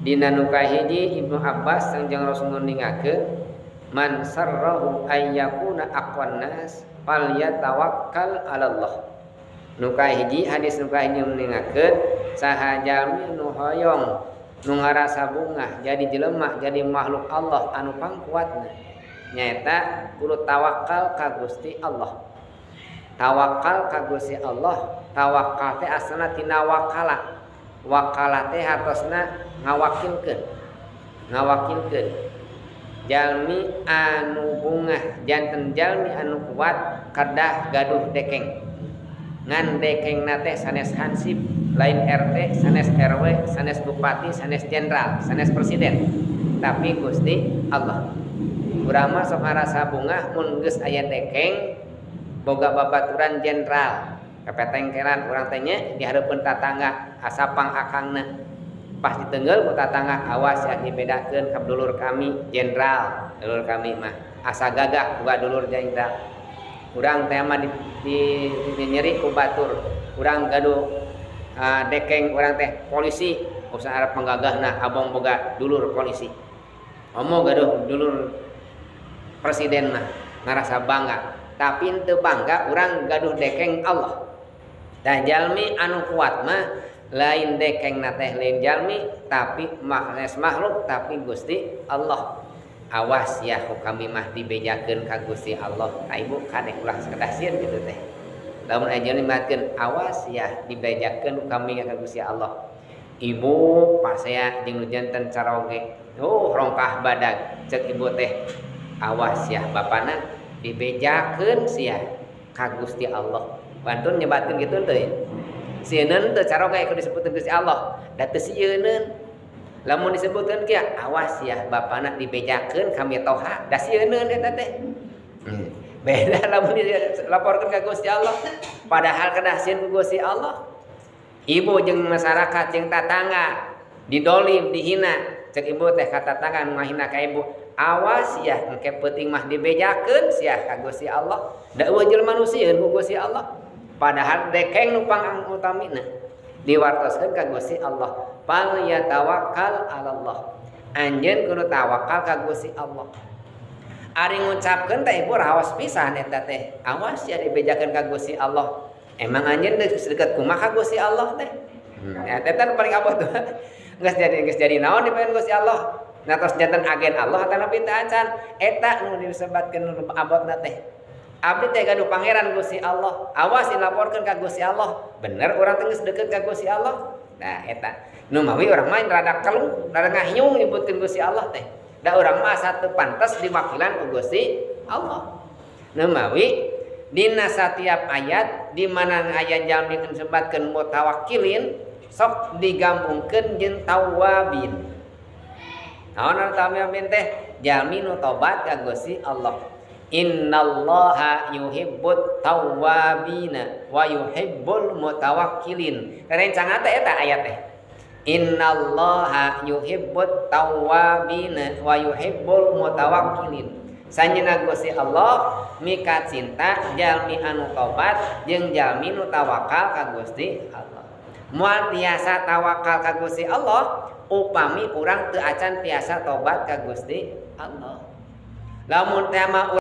Dina nu kahiji, Ibnu Abbas Kangjeng Rasul nguningakeun, "Man sarrahu ayyakuna aqwan nas falyatawakkal 'ala Allah." Nu kahiji, hadis nu kahiji nguningakeun, saha jalmi nu hoyong, nu ngarasa bungah jadi jelema, jadi makhluk Allah anu pangkuatna, nyaeta kudu tawakal ka Gusti Allah. Tawakal ka Gusti Allah. Tawakal teh asalna tina wakala. Wakala teh hartosna ngawakilkeun, ngawakilkeun. Jalmi anu bungah janten jalmi anu kuat kedah gaduh dekeng, ngan dekeng teh sanes hansip, lain RT, sanes RW, sanes bupati, sanes jenderal, sanes presiden, tapi Gusti Allah. Urang mah sok ngarasa bungah mun geus aya dekeng, boga babaturan jenderal, kepetengkelan urang teh nya di hareupeun tatangga, asa pang akangna. Pas ditenggel ku tatangga, "Awas ya, dibedakeun ka dulur kami jenderal." Dulur kami mah asa gagah boga dulur jenderal. Urang teh mah di nyeri ku batur, urang gaduh dekeng urang teh polisi, usah arep panggagahna abong boga dulur polisi. Omo gaduh dulur presiden mah ngarasa bangga, tapi teu bangga urang gaduh dekeng Allah. Dan jalmi anu kuat mah lain dekeng teh, lain jalmi, tapi makhluk, tapi Gusti Allah. "Awas ya, ku kami mah dibejakeun ka Gusti Allah." Nah, Ibu, kade ulah sakedah sieun kitu teh. Lamun aya jalmi makeun, "Awas ya, dibejakeun ku kami ka Gusti Allah." Ibu pasea jeung nu janten caroge, oh, rongkah badag. Cek ibu teh, "Awas ya, bapana dibejakeun sia ka Gusti Allah." Pantun nyebatkeun kitu teh, sieun teu caroge ku disebutkeun Gusti Allah? Da teu sieuneun. Lamun disebutkeun kieu, "Awas ya, bapana dibejakeun kami toha," da sieuneun eta teh. Beda lamun dilaporkeun ka Gusti Allah, padahal kedah sieun ku Gusti Allah. Ibu jeung masyarakat jeung tatangga didolim, dihina. Cek ibu teh ka tatangga nu ngahina ka ibu, "Awas ya, engke peuting mah dibejakeun sia ka Gusti Allah." Da euweuh jelema nu sieun ku Gusti Allah, padahal dekeng nu pangutamina diwartoskeun ka Gusti Allah. Fal yatawakkal 'alallah, anjeun kudu tawakal ka Gusti Allah. Ari ngucapkeun teh, Ibu, raos pisan eta teh, "Awas ya, dibejakeun ka Gusti Allah." Emang anjeun geus deket kumaha ka Gusti Allah teh? Ya, eta paling abot tuh. Geus jadi naon dipengen Gusti Allah? Nah, tos janten agen Allah atanapi teu acan? Eta nu disebatkeun nu abotna teh. Abdi teh gaduh pangeran Gusti Allah, awas dilaporkeun ka Gusti Allah. Bener urang teh geus deket ka Gusti Allah? Nah, eta nu mawi urang mah rada keluh, rada ngahiung nyebutkeun Gusti Allah teh, da urang mah asa teu pantes diwakilan ku Gusti Allah. Nu mawi dina satiap ayat di mana aya jalmi disebutkeun mutawakkilin, sok digabungkeun jeung tawabin. Naon anu tawabin teh? Jalmi nu tobat ka Gusti Allah. Innallaha yuhibbut tawwabina wa yuhibbul mutawakkilin. Rencana teh eta ayat teh, innallaha yuhibbut tawwabina wa yuhibbul mutawakkilin. Sanjeunna Gusti Allah mika cinta jalmi anu tobat jeung jalmi nu tawakal ka Gusti Allah. Moal tiasa tawakal ka Gusti Allah upami urang teu acan tiasa tobat ka Gusti Allah. Lamun teh mah